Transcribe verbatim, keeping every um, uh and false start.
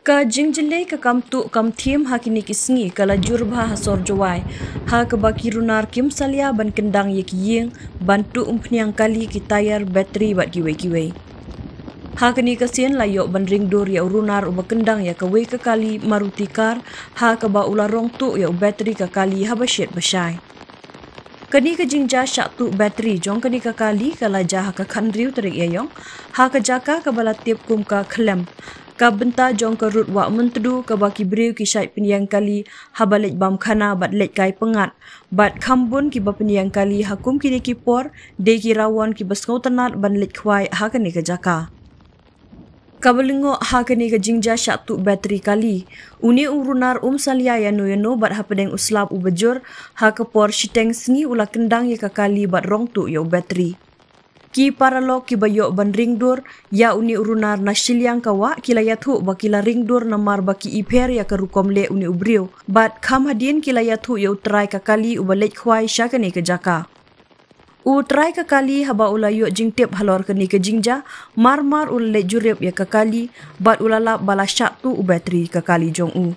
Ka jingjyllei ka kam tuh kam thiem ha kine ki sngi ka la jur bha ha sor Jowai, ha kaba ki runar kim salia ban kyndang ïa ki ïing ban tuh umphniang kali ki tyre, battery bad kiwei kiwei. Ha kane ka sien la ïoh ban ring dur ïa u runar uba kyndang ïa kawei ka kali Maruti car, ha kaba u la rong tuh ïa u battery ka kali haba shet ba shai. Kane ka jingjia shah tuh battery jong kane ka kali ka la jia ha ka khathynriew tarik Ïaïong, ha ka jaka kaba la tip kum ka Khlem, ka bynta jong ka rud Wah Myntdu, kaba ki briew ki shait pynïeng kali haba leit bam khana bad leit kai pyngngad, bad kham bun kiba pynïeng kali ha kum kine ki por dei ki rawon kiba sngewtynnad ban leit khwai ha kane ka jaka. Kaba lyngngoh ha kane ka jingjia shah tuh battery kali, une u runar um salia ïano ïano bad hapdeng u slap uba jur, ha ka por shiteng sngi u la kyndang ïa ka kali bad rong tuh ïa u battery. Ki paralok kiba ïoh ban ring dur ïa une u runar na shiliang ka wah ki la ïathuh ba ki la ring dur namar ba ki ipher ïa ka rukom leh une u briew, bad kham hadien ki la ïathuh ïa u trai ka kali uba leit khwai sha kane ka jaka. U trai ka kali haba u la ïoh jingtip halor kane ka jingjia, mar mar u la leit jurip ïa ka kali bad u la lap ba la shah tuh u battery ka kali jong u.